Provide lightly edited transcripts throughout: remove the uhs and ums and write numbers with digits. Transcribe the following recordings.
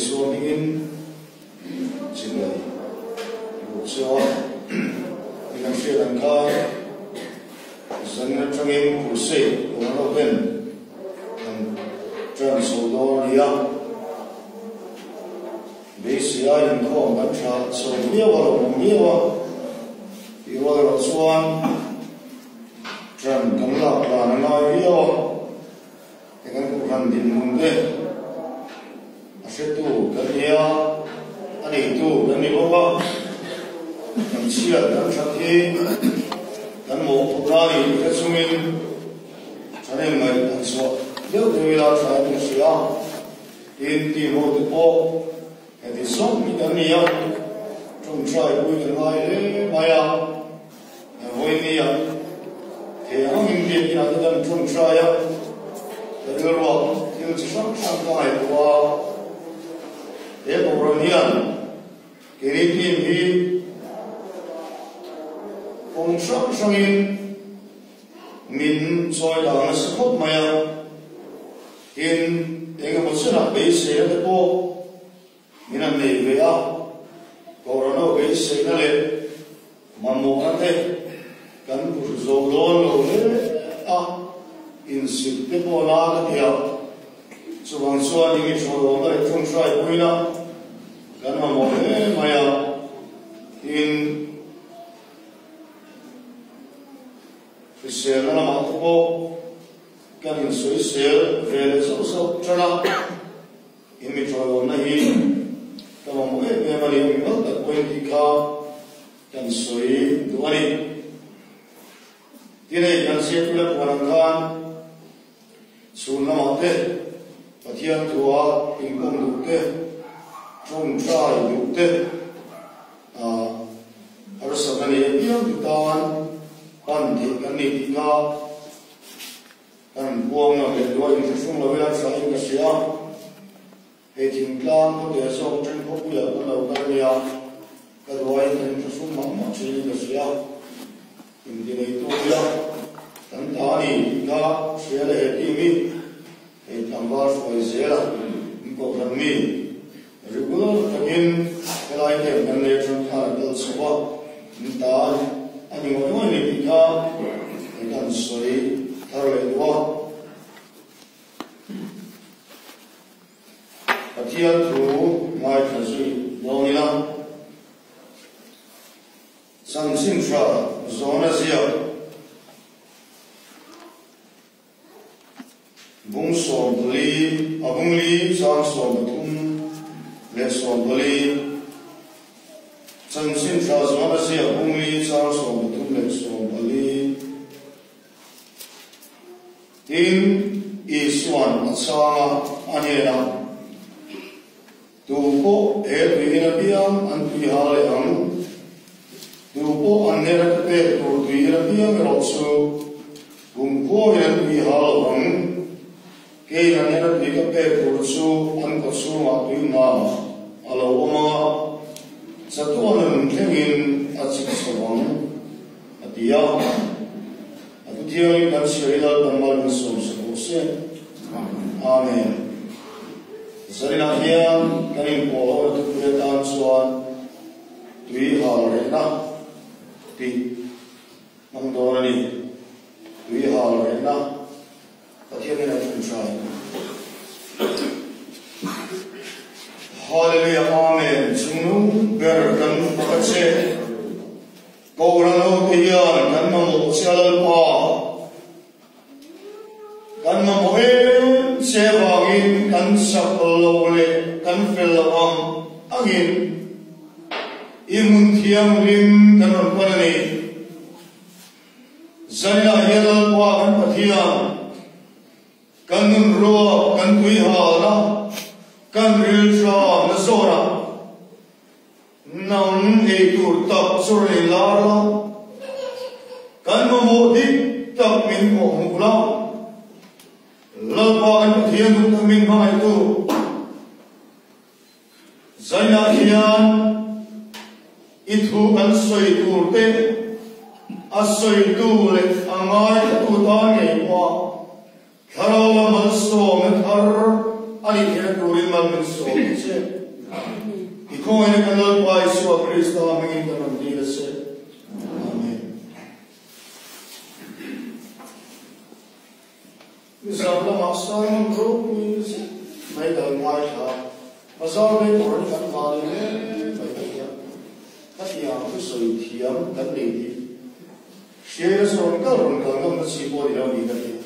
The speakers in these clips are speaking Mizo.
Isua hmingin chibai buk che a, i kan hriat ang khan zanin atangin Crusade Kawng ho ten kan tan chho dawn a ni a, beisei aiin inkhawm kan tha chho viau a, lo awm viau a, tih rual erawh chuan tan kan lak tlan a ngai viau a. He kan kohhran dinhmun te a hretu kan ni a, a neitu kan ni bawk a, kan chhiat kan that hi kan mawhphurhna a ni tih hre chungin thahnem ngaih an chhuah deuh deuh ila tha in ka hria a, tin team ho te pawh heti zawng hi kan ni a, tawngtai pui kan ngai hle mai a. Vawinia thei angin biakina te kan tawngtai a, ka rilruah thil chi hrang hrang ka ngaihtuah a, he program hian keini team hi kawng hrang hrangin min chawi dang nasa khawp mai a, tin engemaw chenah beiseina te pawh Min an nei ve a, Corona beiseina leh mamawhna te kan pur zawh dawn lo hle a, insik te pawh la ka ti a, chuvang chuan eng i thawhlawmna leh ṭawngṭai puina kan mamawh hle mai a, tin hriselna lamah te pawh kan insawisel ve leh zauh zauh ṭan a. In mi ṭawlawmna hi ka mamawh em em a ni, mi mal tak pawhin tih kha kan sawi duh a ni. Tin hei kan zirtu le puan ang khan chhun lamah te Pathian thua inkawm duh te, ṭawngṭai duh te, harsatna nei apiang te tan pan theih kan ni tih kha Kan buang lo leh duai in hrehrung lo ila tha in ka hria. Hei thingtlang khawte zawk then khawpuiah kan lo kal nia, ka duai in kan inhrehrung mah mah thin in ka hria. Inti neitu ila kan ta a ni tih kha hria leh he team hi hei tlangval hruai zel a, in kohhran mi regular takin helai camp kan nei atang khan a kal chho a, in ta a ni ngawih ngawih ni tih kha hei kan sawi thar leh duh a. Pathian thu ngaithla zui dawn ila. Chanchin tha zawna ziak. Bung 14, a bung li chang 13 leh 14, Chanchin Tha Zuan a ziak bung li chang 13 leh 14. Tin, Isua'n a chhang a, a hnenah, Tu pawh he tui in apiang an tui ha leh ang, tu pawh an hnena ka pek tur tui in apiang erawh chu kum khuain an tui ha lo ang. Keiin an hnena tui ka pek tur chu an kaw chhungah tui hna a lo awm ang a, chatuan nun thlengin a chik chho ang, a ti a. A thu thiangin kan chhiar i Lalpan mal min sawm sa bawk se. Amen. Zaninah hian kan inpawh ho na thupui atan chuan tui hal rehna tih hmang dawn a ni. Tui hal rehna Pathian in a thun tha. Hallelujah Amen Chungnung ber kan fak a che. Kohhran ho te hian kan mamawh che a Lalpa. Kan mamawh em che vangin kan chak lo leh kan fel lo ang angin i hmun thianghlim kan rawn pan a ni. Zaninah hian Lalpa kan Pathian, kan nun ruak, kan tui halna, kan rilṭamna zawnah nang ei tur tak chu rawn inlar la, kan mamawh dik tak min kawhhmuh la, Lalpa kan Pathian duh tak min hmangaihtu, Zainah hian i thu kan sawi tur te a sawitu leh a ngaithlatu tan ngei pawha thlarau la malsawmna thar a nih theihna turin mal min sawm che. khawngaihna kan Lalpa Isua Krista hmingin kan rawn dil a che. Amen. Nizan lamah sermon ropui zet mai ka lo ngaithla a, bazar vei tur an kan vani hle mai ka tia. Khatiang thusawi thiam kan nei tih hriaina chu rawn kal rawn kal ngam na chi pawh a ni lo ni ka tia.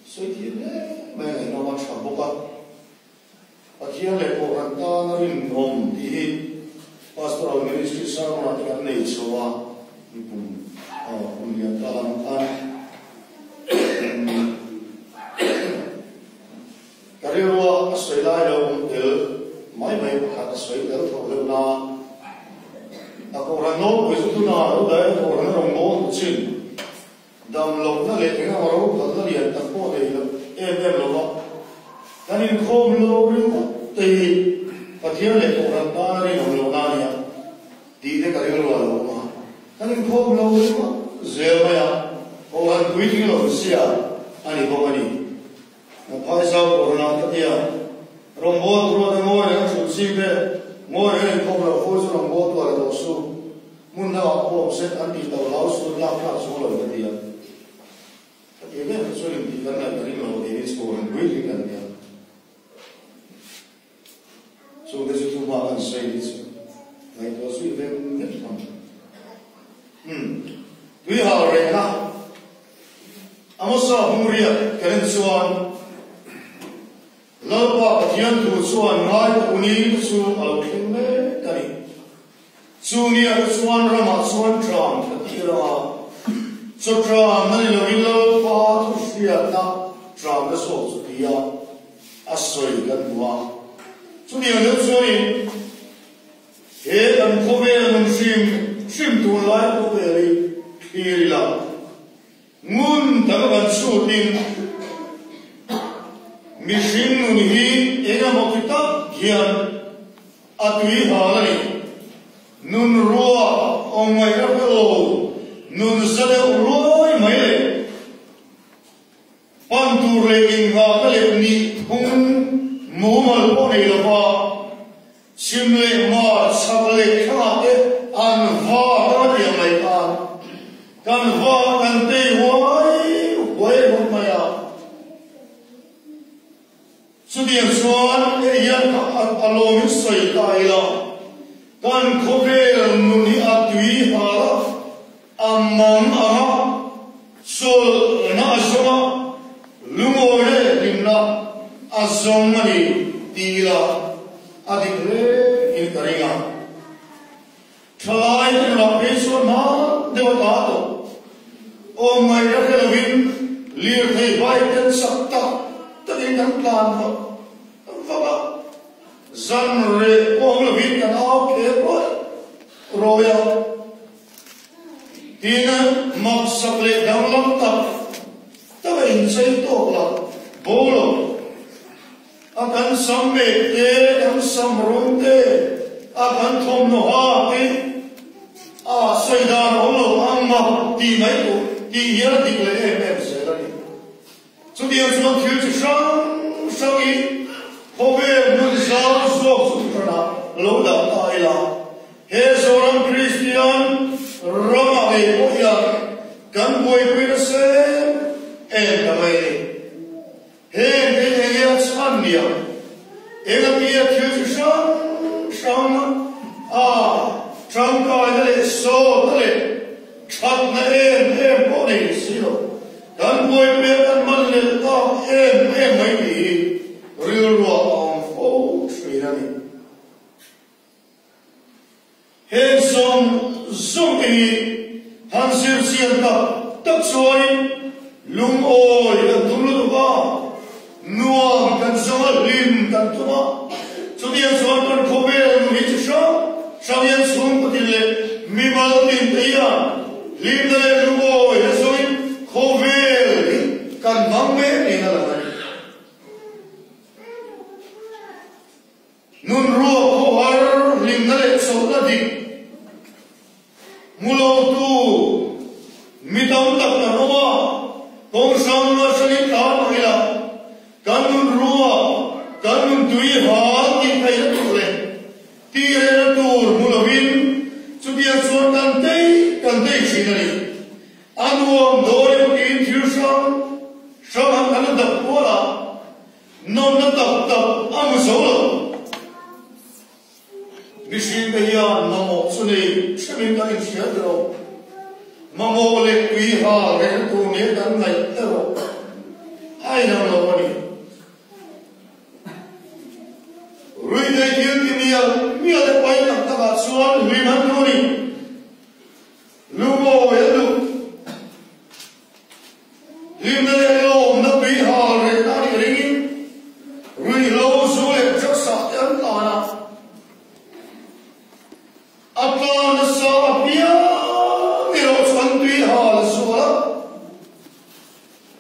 Sawi thiam hle mai a ngaihnawm a tha bawk a. Pathian leh Kohhran tana rinawm tih hi Pastoral Ministry sermon ah te kan nei chho a, kum kum lian ta lam khan ka rilrua a sawi lai lo awm tel mai mai pakhat a sawi tel tho deuh na a Kohhran nawlpui chu tunah lo daih a Kohhran a rawn mawl tu chin Dam lohna leh eng emaw rophalna lian tak pawh nei lo em em lo va, kan inkhawm lo ringawt te hi Pathian leh Kohhran tana rinawm lohna a nia tih te ka rilru a lo awm a. Kan inkhawm lo ringawt zel mai a, Kohhran puitling lo zia a ni bawk a ni. Kan phaisau Kohhranah ka tia, rawngbâwl tur ate ngawi reng a chhun ching te, ngawi reng a inkhawm loh fo chu rawngbâwl tu a la tawh su. Hmun dangah pawh awm se an tih tawh hlau sun lak tlak chu lo ka ti a. Ka ti mek chu chuan intih kan ngaih ka ring lo tiin chhur han pui tling kan nia. Chungte chu thu hma kan sawi hi chu ngaihtuah zui vek vek hlawm. Umm tui hal rehna Amosa hmuriat kan en chuan Lalpa Pathian thu chuan ngai uni chu a lo thleng mek a ni. Chu niah te chuan ramah chuan ṭam ka tir ang a, chaw ṭam na ni loin Lalpa thu hriatna ṭam na zawk chu ti a, a sawi kan hmu a. Chutiang deuh chuanin he kan khawvel nun hrim hrim tunlai khawvel hi thlir ila, ngun taka kan chhutin mihring nun hi eng emaw ti tak hian A tui hal a ni. Nun ruak awm ngaih a hre lo, nun za deuh ruai mai le. Pan tur leh inghahna leh nih phung mumal pawh nei lova chhim leh mar chhak leh thlangah te an va ta tiang mai khan kan va kan tei huai huai ringawt mai a. Chutiang chuan hei hian a lawmin sawi ta ila, kan khawvel nun hi a tui hal a, a mang ang a, chawlhna a zawng a, lungawi leh hlimna a zawng a ni ti ila a dik hle in ka ring a. Thalai te nunah phei chuan hma deuh a ta tawh. Awm ngaihna hre lovin lirthei bike ten sak tak takin kan tlan vak vak a, zan reh pawh awm lovin kan au kher ruai ruai a. Tin, maksak leh danglam tak tak a inchei tawk lah bo lo. A kan sam mek te, kan sam rawng te, a kan thawmhnaw ha te, a sawi dan a awm lo ang ma tih mai tur tih hian a dik leh em em zel a ni. Chutiang chuan thil chi hrang hrangin khawvel hmun zau zawk chu thuhranah lo dah ta ila, he Zoram Kristian ramah ngei pawh hian kan buaipui nasa em em ta mai a ni. Heng te eng nge a chhan nia? Eng atia thil chi hrang hrang a tangkaina leh sawtna leh thatna em em pawh nei ni si lo, kan buaipui a kan man leh tak em em mai tih hi rilruah a awm fo thin a ni. Heng zawng zawng te hi han zir chian tak tak chuanin lungawi kan tum lutuk a, nuam kan zawng a, hlim kan tum a. Chutiang chuan kan khawvel nun hi chi hrang hrang hian chhungkaw tin leh mimal tin te hian hlimna leh lungawi na zawngin khawvel hi kan hmang mek niin a lang a ni. Nun ruak khawhar hlimna leh chawlhna dik hmu lotu mi tam tak kan awm a, kawng hrang hrangin tlan ang ila, kan nun ruak, kan nun tui hal tih theihna tur leh tih rehna tur. thin a ni. A nuam dawn emaw tiin thil hrang hrang han kan dap kual a, nawmna tak tak a hmu zo lo. Mihringte hian mamawh chu nei hremin kan inhria ti lo. Mamawh leh tui ha reng tur nia kan ngaih erawh a inang lo a ni. Ruihtheih thil ti mial mial te pai tak takah chuan hlim an duh a ni. Lungawi an duh. Hlimna leh lawmna tui hal rehna a nih ringin ruihhlo zu leh drugs ah te an tlan a. A tlan nasa apiang erawh chu an tui hal a zual a.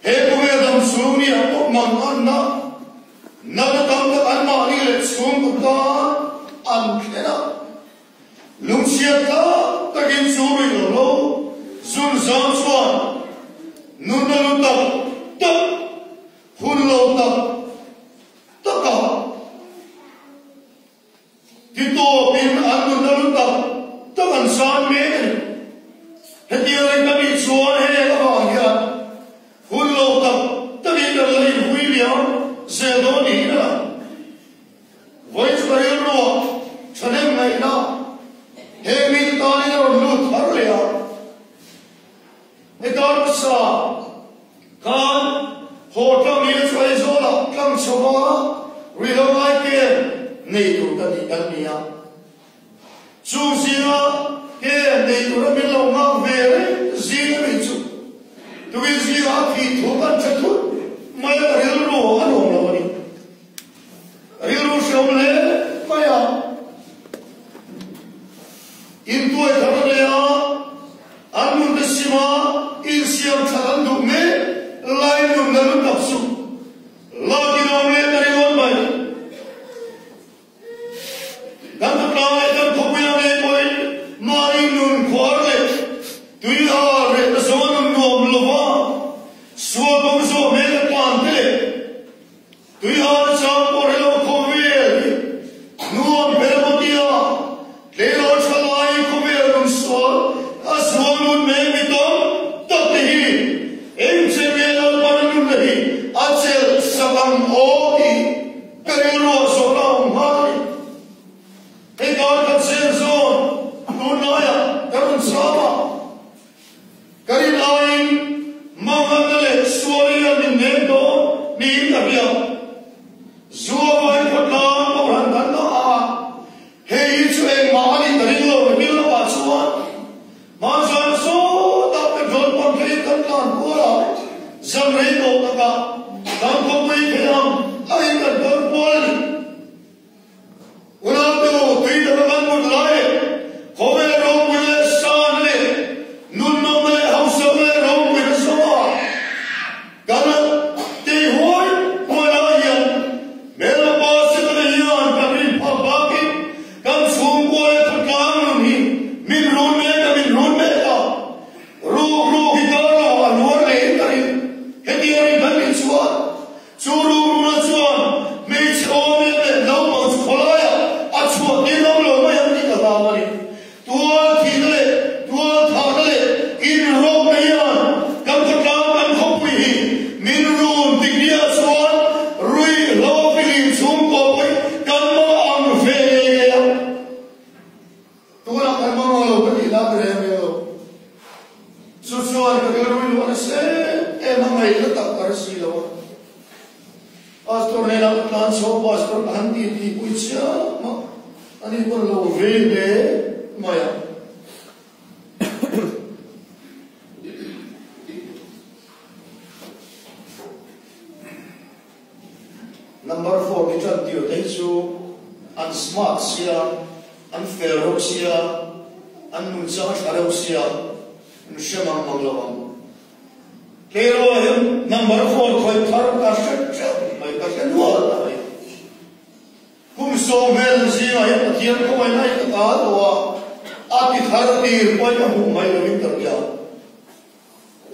He khawvel dam chhung ni ah pawh man anna natna tam tak anmahni leh chhungkaw tan an thlen a. Lungchhiat tak takin chu rih lo lo zun zam chuan nunna lu tak tak, hun lo tak takah ti tawpin an nunna lu tak tak an zam mek a ni. Hetiang in ka nih chuan heng avang hian hun lo tak takin kan la inhui liam zel dawn niin a lang. Vawi chu ka rilruah thahnem ngaihna he mite tanin a rawn lut thar leh a. Heta hmasa khan haw tlang hi chu Aizawlah tlang chho a ruihhlo ngai kem nei tur ka tih kan ni a. Chu zinga kem nei tura min lo nghak ve reng zing a nih chu tuin zingah a thih thu kan hre thut mai a, ka rilruah a nuam lo a ni. Rilru hreawm hle mai a, intuai thar a nei a, an nunte sima insiam that an duh mek lai nun na lu tak chu lak in awm leh ta ringawt mai. Kan khawtlang leh kan khawpuia ngei pawhin mahni nun khuar leh tuihar leh na zawn an nuam lova, sual kawng zawh hmel a tlan te leh Tuihar chang pawh rilo khawvel hi nuam ber maw tia tleirawl tha lai khawvel nun sual a zual nun mai mi tam tak te hi eng che nge Lalpan nunna hi a chelh sak ang aw tih ka rilruah zawhna a awm nghal a ni. Hei kar kan chen zawn tunlaiah ka rawn cham a. Ka rin aiin manganna leh sualin an innem dawn niin ka hria. Zuamai khawtlang kohhran kan la a, hei hi chu engmah a nih ka ring lo ni hming lamah chuan hmanzan sawtah petrol pump thlengin kan tlan kual a, zan rei tawh takah kan khawpui thei ang angin kan kal kual a ni. Unau-te u, tui taka kan mut lai leh khawvel ropui leh san leh nunnawmna leh hausakna leh ropuina zawngah kan tei huai huai lai hian hmelma pa Setana hian kan rin phak bakin kan chhungkua leh khawtlang nun hi min run mek a, min run mek a, ruk ruk hi kar lovah a hluar leh in ka ring. Hetiang rin kan nih chuan Chu Ruruna chuan hmeichhe awmel leh naupang chu khawlaiah a chhuah tir ngam lo mai ang tih ka hlau a ni. Tual thihna leh tual thahna leh inrawkna hian kan khawtlang kan khawpui hi min run tikniah chuan ruihhlo filim chhungkua pawhin kan hmang ang ve ngei ngei ang. Tunah kan hmang ang lo ka tih la ka reng reng lo. Chu chuan ka rilru luah nasa em em a, ngaihna tak ka hre si lo a. Pastor hnenah ka tlan chho, Pastor ka han ti ti pui chiam a, ani pawn lo vei hle mai a. Number 4 ni tan tir te hi chu an smart sia, an fel reuh sia, an nunchang a tha reuh sia, an hre mang mang lo ang. Tleirawl hian number 4 khawih thar ka hre teuh mai, ka hre nual ta mai. Kum 10 hmel zingah hian Pathian khawngaih ngai taka tawh a, a ti thar tir pawhin a hmuh mai loin ka hria.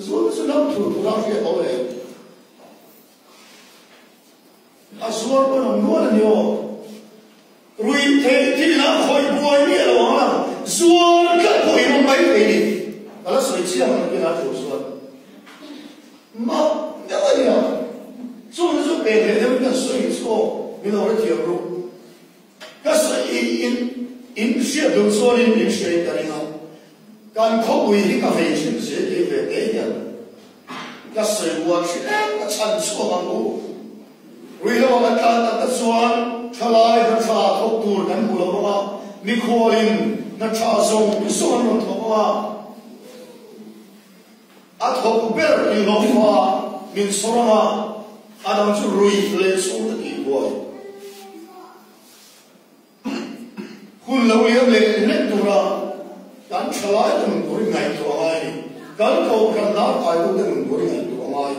Zun chu lam thur thur a hriat lo le. A zuar pawn awm nual a ni aw. Ruih theih thil a khawih buai miah lo ang a, zuar tlat pawh in awm mai thei ni. Ka la sawi. Mak deuh a nia. Chung chu pe leh deuhin kan sawi chu aw, min lo hrethiam ru. Ka sawi in in hriat duh chuanin min hriain ka ring a, kan khawpui hi ka vei thin zel kei ve te hian ka sawi uar thin em, ka chhan chhuak ang u. Ruihlo a kan tlan tak tak chuan thalai hna tha thawk tur kan hmu lo bawk a, mikhualin hna tha zawng zawng an rawn thawk ang a. A thawk ber i hlawhfa min chhawr ang a, a dang chu ruih leh chhung ka tih buai. Hun lo liam leh hlek tura kan thalai te nun tur i ngaihtuah a ngai a ni. Kan kohhran hnar kaitu te nun tur i ngaihtuah a ngai.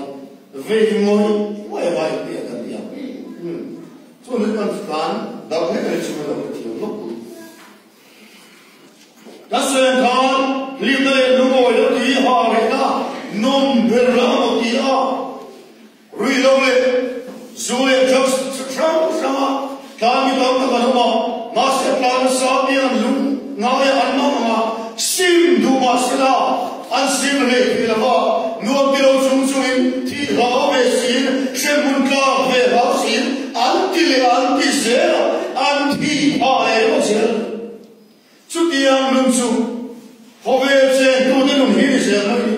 Vei ngawih ngawih a ngai ang tih a kan ti ang. Chun hi kan tlan dam hlek a ni chung in lo hrethiam lawk tur. Ka sawi khan hlimna leh lungawi lo tih hi ha rehna nawm ber la a maw ti a, ruihhlo leh zu leh drugs hrang hranga tlan mi tam tak an awm a, mahse tlan nasa piang an lung ngai a an mang ang a, sim duh mah sela an sim hlei thei lo va, nuam ti lo chung chungin thih hlau ve siin hremhmun tlak ve hlau siin an ti leh an ti zel a, an thih phah leh emaw zel. Chutiang nun chu khawvel chengtute nun hi ni zel mai.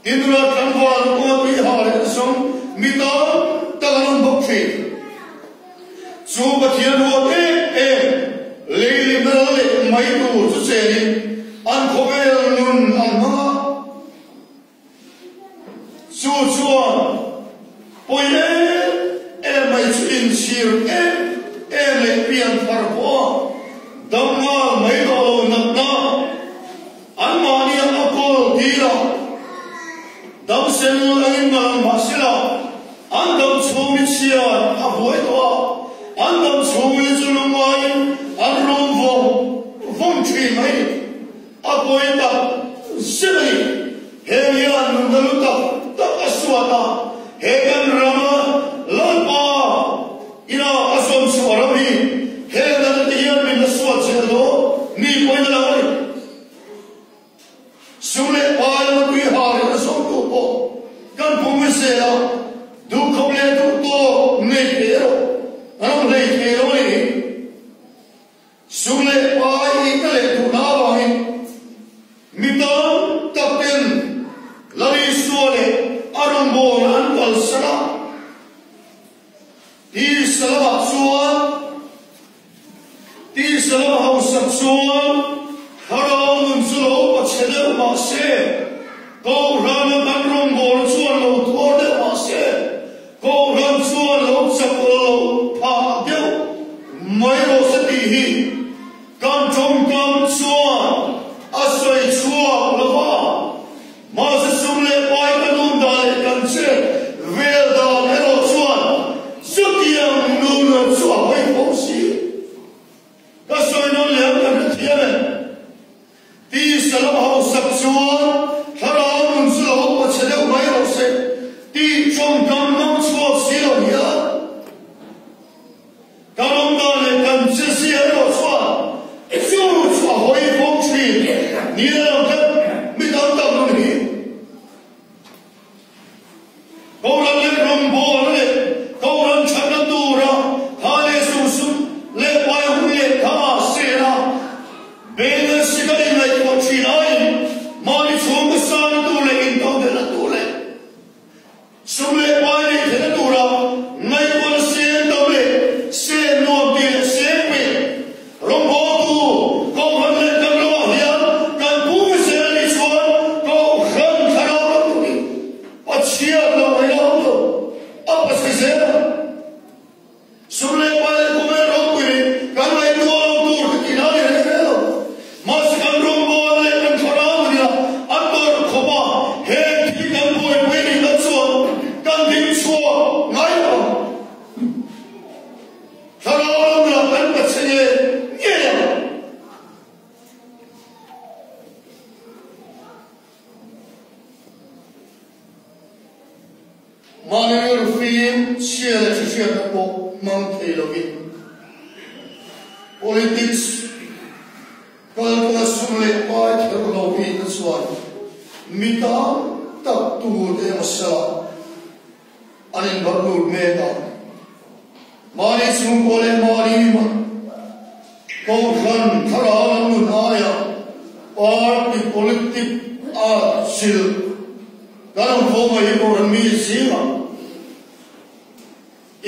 Tinula tlangval kawnga tui ha leh zawng mi tam tak an awm bawk thin. Chu Pathian ruat em em lei limna lal leh mai tur chu chenin an khawvel nun an hmang a. Chu chuan pawi em em mai chu inchhir em em leh pian thar pawh a dam nghal mai tawh lo natna anmahni a a kawl dil a, dam sen angin ngalang mah sela an dam chhung ni chhiat a buai tawh a, an dam chhung ni chu lungaiin an rum vawng vawng thin mai. A pawi tak zet a ni. Heng hian nunna lu tak tak a suat a, he kan rama Lalpa ina a zawn chhuah ram hi heng natna te hian min la suat zel dawn mi pawhin a lang a ni. Sum leh pai lama tui ha leh a zawngtu pawh kan pum zel a, duhkhawp leh duhtawk nei thei erawh an awm hlei thei lo a ni. Sum leh pai i ka leh duhna avangin mi tam tak ten Lal Isua leh a rawngbawlna an kalsan a. Tisa lamah chuan tisa lama hausak chuan thlarau nun chu lo pachhe deuh mah se, Kohhrana kan rawngbawlna chuan lo tuar deuh mah se, Kohhran chuan lo chak lo phah deuh mai rawh se tih hi kan tawngkam chuan a sawi chhuak lo va, mahse sum leh pai kan awm dan leh kan che vel dan erawh chuan chutiang nun chu a hawi fo si. Ka sawi nawn leh ang ka hrethiam e. Tisa lam hausak chuan thlarau nun chu lo pa chhe deuh mai rawh se tih tawngkam hmang chhuak si lo hian kan awm dan leh kan che zia erawh chuan chu chu a hawi fawm thin ni a lo tlat mi tam tak nun hi. Kohhran leh rawngbawlna leh Kohhran thatna tura tha leh sum sum leh pai hun leh tha sela beina sikai ngaihtuah thin aiin mahni chhungkaw sangna tur leh intodelhna tur leh sum leh pai neih theihna tura ngaihtuahna sen tam leh sen nuam tih leh sen pek Rawngbawltu Kohhran leh kan ramah hian kan pu zel a nih chuan Kohhran thlarau ram tukin Pathian lo mai lo awm lo, a pasi zel a. Sum leh pai leh khawvel ropui kan ngaihtuah lo tur ka tih lai reng reng lo. Mahse kan rawngbawlna leh kan thlarau nia a tawrh khawp a, heng thil kan buaipui nih tak chuan kan ding chhuak ngai lo ang. Thlarau lamah kan pachhe nge nge ang. Mahni rilru fim chhia leh hre-hriatna pawh hmang thei lovin politics kalkawnga sum leh pai kher lo hi te chuan mi tam tak tur te emaw sela. An inbarh lut mek a. Mahni chhungkaw leh mahni mimal Kohhran thlarau lam nun aia party politic a chilh kan awm fo mai hi Kohhran mi zingah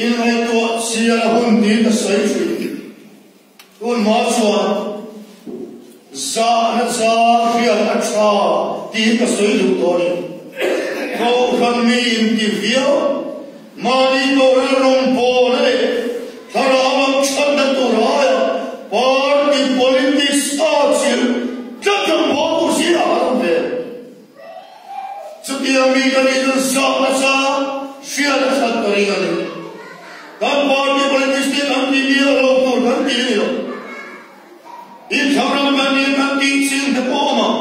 inngaihtuah chian a hun tiin ka sawi thin. Tun hma chuan zahna chang hriat a tha tiin ka sawi duh tawh a ni. Kohhran mi inti viau, mahni kohhran rawngbawlna leh thlarau lam thatna tur aia party politics a chilh tlat rawngbawltu zingah kan awm ve. Chutiang mi kan nih chuan zahna chang hriat a that ka ring a ni. Kan party politics te kan tih miah lo tur kan ti a ni lo. Inthlangram kan nih kan tih chin te pawh a awm ang.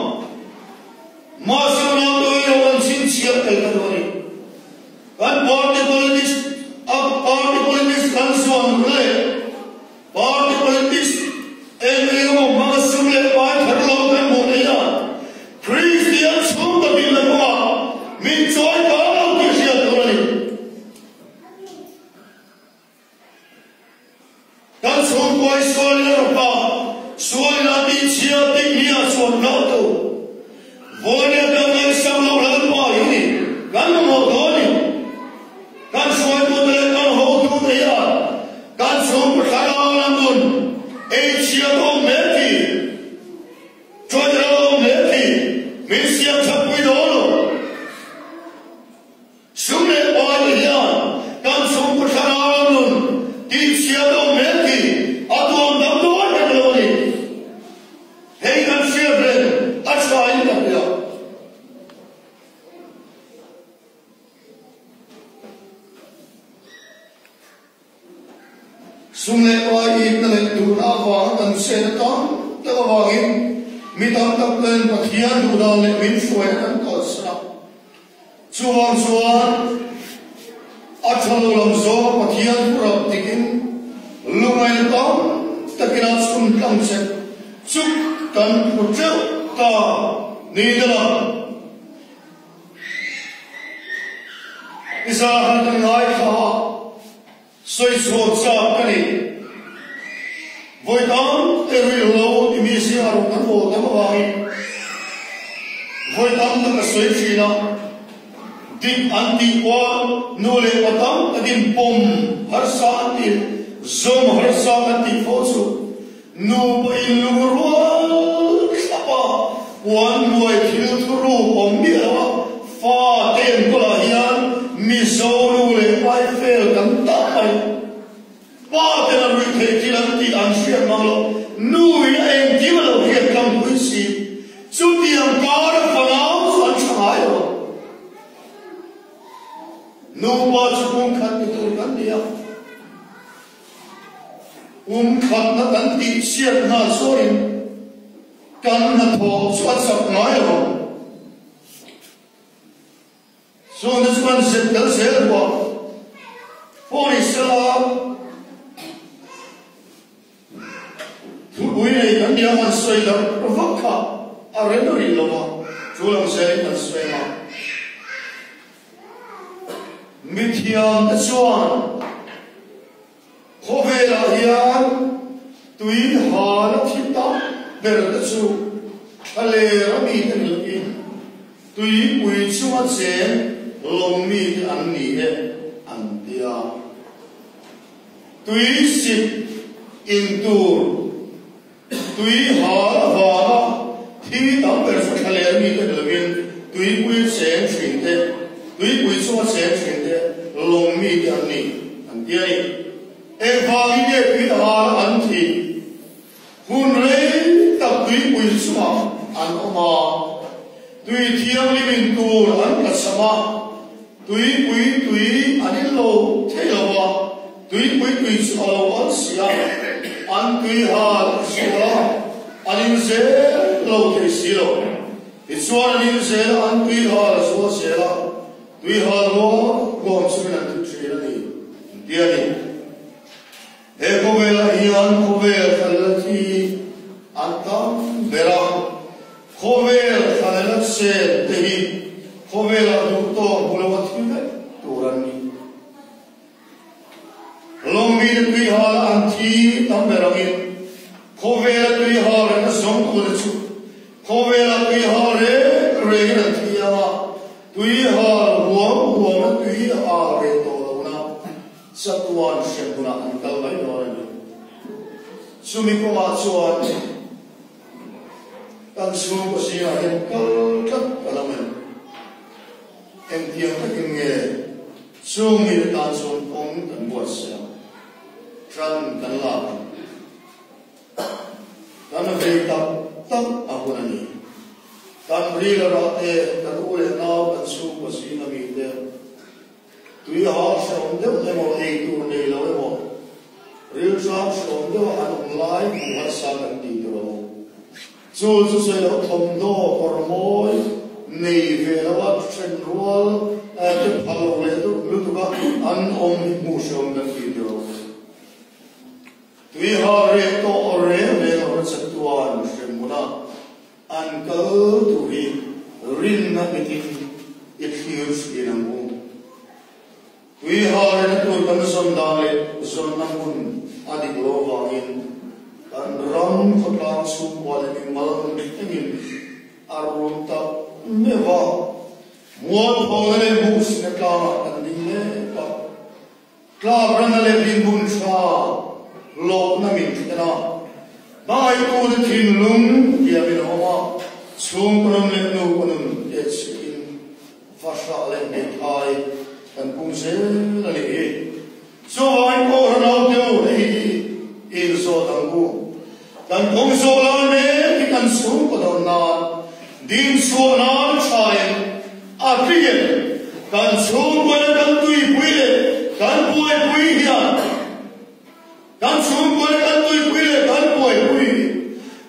Mahse unau te hi lo kan chhinchhiah tel ka duh a ni. Kan party politics a party politics kan zuan leh Party politics eng eng emaw hmanga sum leh pai kher lo kan hmuh theih a, Kristian chhungkaw dinna kawngah min chawi kang lo tih hriat tur a ni. Kan chhungkawi sualin a rawp a, sualin a tihchhia tih hi a chuan hlauh tu. Vawinia kan ngaihsam loh Lalpa hi ni kan mamawh dawn ni. Kan hruaitute leh kan hotute hian kan chhungkaw thlarau lam nun ei chhiat awm hle thi, ṭawih ral awm hle thi min siam thatpui dawn lo. Sum leh paite hian kan chhungkaw thlarau lam nun tihchhiat awm hle thi a tuam dam dawn hek lo a ni. Hei kan hriat reng a ṭhain ka hria. Sum leh pai itna leh duhna avanga kan chet tam tak avangin mi tam tak ten Pathian duhdan leh min hruaina kan kalsan a. Chuvang chuan a tha lo lam zawnga Pathian thu rap dikin lungaina tam takin a chhun tlang che chuk kan hmu teuh ta niin a lang. I zahran kan ngaithla a, sawi chhuak chak ka ni. Vawi tam te ruih lo ti mi zingah rawn kan aw tam avangin vawi tam tak ka sawi thin a, dik an tih kual nu leh pa tam takin pawm harsa an tih zawm harsa kan tih fo chu Nupa in lungrual thlap a, puan hnuai thil thuruk awm miah lo a, fa te enkawlah hian Mizo nu leh pai fel kan tak mai. Pa ten an ruih theih thil an tih an hriat mang lo, nu in a engkim a lo hriat tlangpui si. Chutiang kara fanau chu an tha ngai lo a. Nupa chu pumkhat ni tur kan ni a. Kum khatna kan tih chhiat hna chuanin kan hnathawh chu a chak ngai lo ang. Chungte chu kan zet tel zel ruah pawh ni sela thupui nei kan nia han sawi darh vak kha a rem rih lo va, chu lam zelin kan sawi ang a. Mithiamte chuan khawvelah hian tui hana thi tam ber te chu thlaler a mite ni lovin tuipui chunga cheng lawng mite an ni e an ti a. Tui sik in tur Tui hal avanga thi tam ber chu thlaler mite ni lovin tuipui cheng thin te, tuipui chunga cheng thin te lawng mite an ni an ti a ni. Engvangin nge tui hal an thih? Hun rei tak tuipui chungah an awm a, tui thianghlim in tur an tlachham a, Tuipui tui an in lo thei lo va, tuipui tui chu a lo al si a, an tui hal a zual a, an in zel lo thei si lo. Tichuan an in zel a, an tui hal a zual zel a, tui hal rual ruam chungin an thi thin a ni, an ti a ni. He khawvelah hian khawvel thlalna thi an tam ber a, khawvel thlalna chen te hi khawvelah duh tawk hmu lo a thi vek tur an ni. Tui hal huam huamna tui a reh tawh lohna chatuan hremhmunah an kal mai dawn a ni. Chumi kawngah chuan kan chhungkaw zingah hian kal tlat ka la mai. Engtiang takin nge chung mite tan chuan kawng kan buatsaih ang, ṭan kan lak ang? Kan vei tak tak a hun a ni. Kan ril a rah te, kan u leh nau, kan chhungkaw zing a mi te, tui hal hrehawm deuh emaw, ei tur nei lo emaw, rilṭam hrehawm deuh a an awm lai hmuh harsa kan tih tur a awm. Chu chu sawi loh thawmhnaw kawr mawi nei ve lo a then rual te phal lo leh lutuk a an awm hi hmuh hrehawm kan tih tur a awm. Tui ha reh tawh reng reng a hmasa chuan hremhmunah an kal tur hi rinna mitin i thlir thin ang u. Tui ha rehna tur kan zawn dan leh zawnna hmun a dik lo vangin kan ram khawtlang chhungkua leh mimal thlengin a rum tak meuh a, mualphona leh hmuhsina tlangah kan ding mek a. Tlak rana leh dinhmun tha hlawkna min thlen a, hmangaihtu te thinlung tiam in a awm a, chhungkaw nun leh nupa nun te chhihin fahrah leh hmeithai kan pung zel a nih hi. Chuvangin Kohhran ho deuh hei hi inzawt ang u. Kan kawng zawh lai mek hi kan chhungkaw dawn nan dinchhuah nan thain a tling. Kan chhungkaw leh kan tuipui leh kan buaipui hian kan chhungkaw leh kan tuipui leh kan buaipui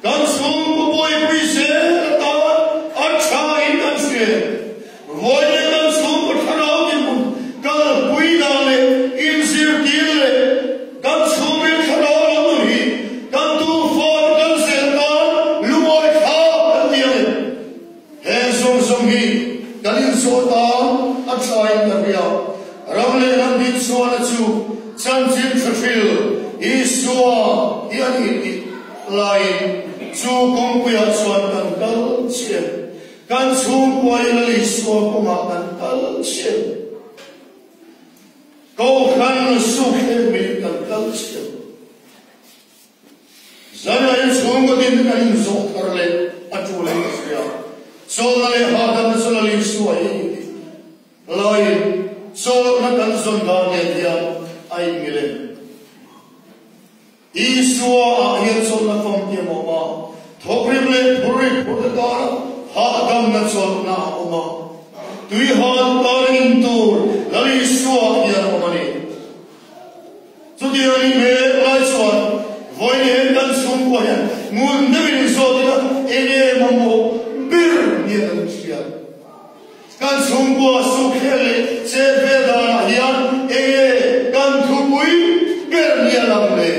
kan chhungkaw buaipui zel atan a thain kan hria. Vawi leh kan chhungkaw thlarau dinhmun kalpui dan leh inzirtir leh kan chhungril thlarau lo nun hi kan tufawn kan zel tan lungawi thlak kan ti a ni. Heng zawng zawng hi kan inzawh tan a thain ka hria. Ram leh ram dinchhuahna chu chanchin thahril Isua hi a ni tih laiin chu kawngpuiah chuan kan kal chiah. Kan chhungkua in a Isua kawngah kan kal chiah. Kohhran suk em in kan kal chiah. Zanah in chhungkaw din kan inzawh thar leh a tul in ka hria. Chawlhna leh hahdamna chu Lal Isua hi a ni tih laiin chawlhna kan zawn dan nen hian a inmil em? Isua ah hian chawlhna famkim a awm a, thawkrim leh phurrit phurhte tana hahdamna chawlhna a awm a, tuihal tana in tur Lal Isua ah hian a awm a ni. Chutiang ni mek lai chuan vawiin hian kan chhungkua hian ngun deuhin inzawt ila enge mamawh ber nia kan hriat. Kan chhungkua sukhleh leh chet vel danah hian enge kan thupui ber nia lang le?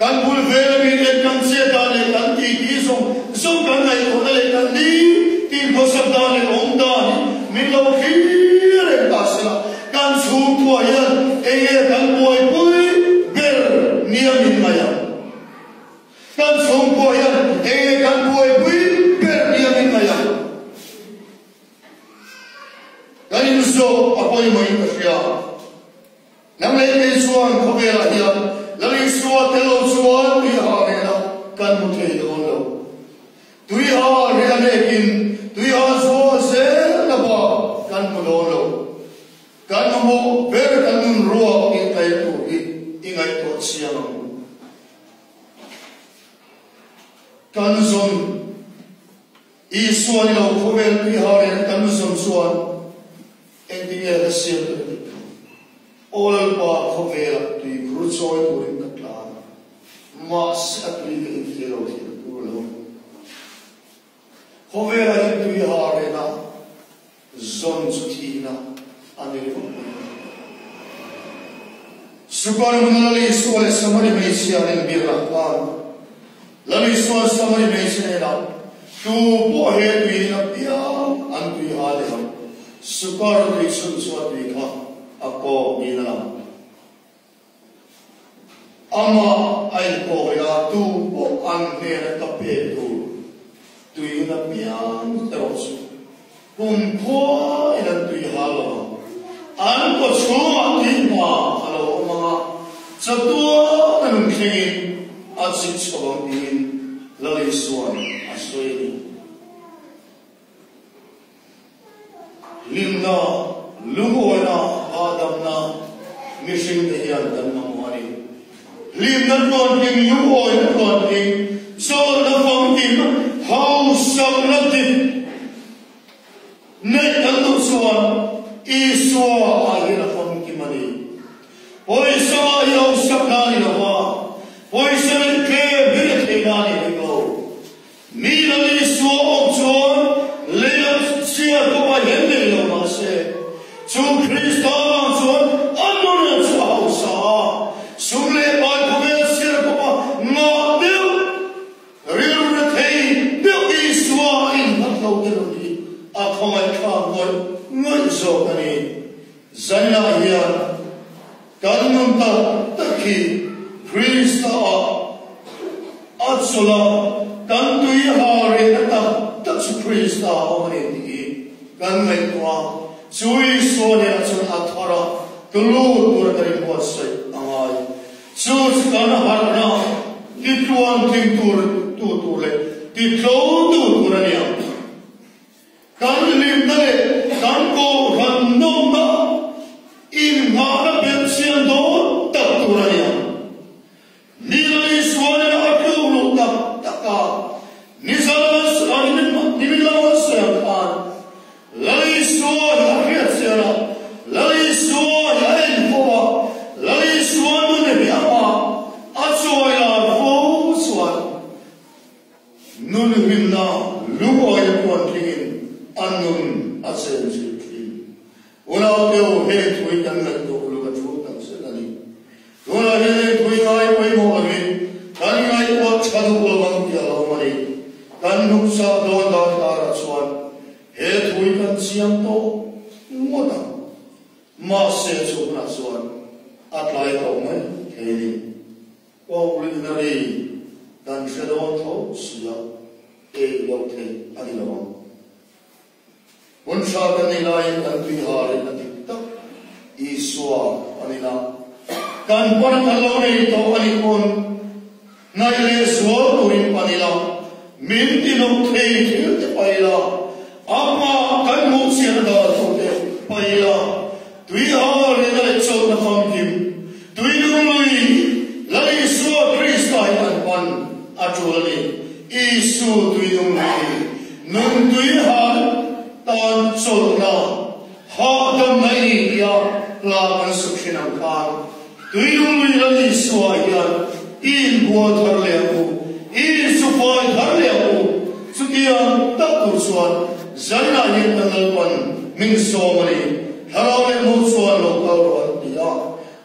Kan bul vel ami ten kan chet dan leh kan titi zawng zawng kan ngaihtuahna leh kan ni tin khawsak dan leh awm dan hi min lo thlir reng ta sela, kan chhungkua hian enge kan buaipui ber nia min ngaih ang? Kan chhungkua hian enge kan buaipui ber nia min ngaih ang? Kan inzawh a pawimawhin ka hria. Nang leh kei chuan khawvelah hian Lal Isua tel lo chuan tui ha rehna kan hmu thei dawn lo. Tui ha reh a hnekin tui ha zual zel na bak kan hmu dawn lo. Kan mamawh ber kan nun ruak inkaih tur hi i ngaihtuah chiang ang u. Kan zawn Isua ni lo khawvel tui har in kan zawn chuan engtinge ka siam tur tih kha Aw Lalpa khawvelah tui khur chawi turin ka tlan a, mahse a tui ka in thei lo tih ka tur lo. Khawvelah hian tui har ena Zawn chu thihna a ni ringawt mai a. Sukar hmuna Lal Isua leh Samari hmeichhia an inbiakah khan Lal Isua'n Samari hmeichhe hnenah, Tu pawh he tuiin a piang an tui ha leh ang, Sukar tui chhun chu a tui kha a kawk niin a lang. Amah a inkawk leh a, tu pawh an hnena ka pek tur tuiin a piang erawh chu. Kumkhua in an tui hal lo ang. An kawchhungah tui hma a lo awm ang a, chatuan a nun thlengin a chik chho ang tiin Lal Isua'n a sawi a ni. Hlimna, lungawina, hahdamna mihringte hian kan mamawh a ni. Hlimna tluantling, lungawina tluantling, chawlhna famkim, hausakna dik neih kan duh chuan Isua ah hian a famkim a ni. Pawisa ah hi hausakna a ni lo va, pawisa neih tlem hi retheihna a ni bik lo. Mi Lal Isua awm chuan leia chhiar pawh a hian nei lo mah se, chu Krista vang chuan a nuna chu a hausa a, sum leh pai khawvel chhiar pawh a ngah deuh, rilru na thei deuh Isua a innghat lo te nun hi a khawngaihthlak ngawih ngawih zawk a ni. Zainah hian kan nun tak tak hi Krista ah A chawlh a, kan tui ha rehna tak tak chu Krista a awm a ni tih hi kan ngaihtuah a, chu Isua hnenah chuan a thar a, tulu tura kan inbuatsaih a ngai. Chu chu kan harhna titluan tling tur tu tur leh titlo tu tur a ni ang. Kan hlimna leh kan kohhran nawmna innghahna belhchian dawn tak tur a ni ang. Nilai Isuanin a tluk luh tak tak a, nimin lam an sawi ang khan Lal Isua hi a hriat chian a, Lal Isua hi a en fo a, Lal Isua nun hi amah a chawi lar fo chuan Nun hlimna lungawina puan tlingin a nun a chen zir thin. Unau deuh heng thui kan ngaihtuah uluk a thu tak zet a ni. Tunah hian heng thui ngai pawimawh lovin kan ngaihtuah tha duh lo ang tih a lawm a ni. Kan hnukchah dawn dan karah chuan he thui kan chiang tawh ngawt ang. Mahse chu hunah chuan a tlai tawh mai thei a ni. Ordinary kan hre dawn tho si a, ei loh theih a ni lo ang. Hun tha kan nei laiin kan tui harin a dik tak Isua a ni la, kan pawn kan lo nei tawh a nih pawn hnaih leh zual turin pan ila, min ti nawk thei thil te paih ila, amah kan hmuh chian dan thu te paih ila, Tui hawlrina leh chawlhna famkim, tui lunglui Lal Isua Krista hi kan pan a tul a ni. Isu tui lunglui, nun tui hal tan chawlhna hahdamna i ni tia hla kan suk thin ang khan, tui lunglui Lal Isua hian i inbual thar leh ang u, i insufai thar leh ang u. Chutiang tak tur chuan Zainah hian kan Lalpan min sawm a ni. Thlarau leh mo chuan lo kal rawh an ti a,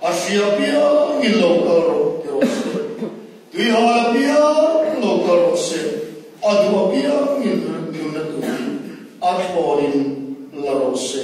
a hria piangin lo kal rawh ti rawh se. Tuihal apiang lo kal rawh se, a duh apiangin nunna turin a thlawnin la rawh se.